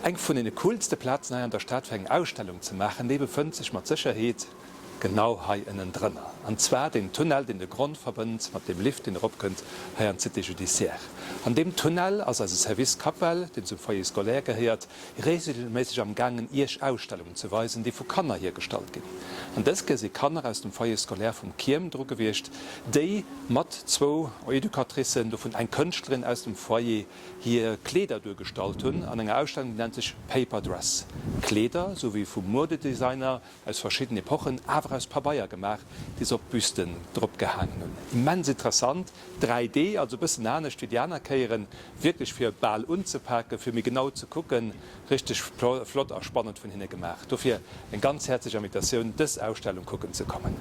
Eng vun deene coolste Plazen hei an der Stad fir eng Ausstellung ze maachen, déi befënnt sech mat Sécherheet genau hei ënnendrënner. An zwar deen Tunnel, deen de Gronn verbënnt mat deem Lift, deen eropkënnt hei an d'Cité judiciaire. An deem Tunnel ass eise Service Capel, deen zum Foyer scolaire gehéiert, reegelméisseg am gaangen Iech Ausstellungen ze weisen, déi vu Kanner hiergestallt ginn. An dës Kéier si Kanner aus dem Foyer scolaire vum Kierm dru gewiescht, déi mat zwou Educatricen, dovun eng Kënschtlerin aus dem Foyer, hir Kleeder duergestallt hunn an enger Ausstellung, déi nennt sech Paper Dress. Kleeder, sou wéi vu Modedesigner aus verschidden Epochen, awer aus Pabeier gemaach, déi se op Büsten drop gehaangen hunn. Immens interessant, 3D, also e bëssen anescht wéi déi aner Kéieren, wierklech fir bal unzepaken, fir méi genau ze kucken. Richteg flott a spannend vun hinne gemaach. Dofir eng ganz häerzlech Invitatioun, dës Ausstellung kucken ze kommen.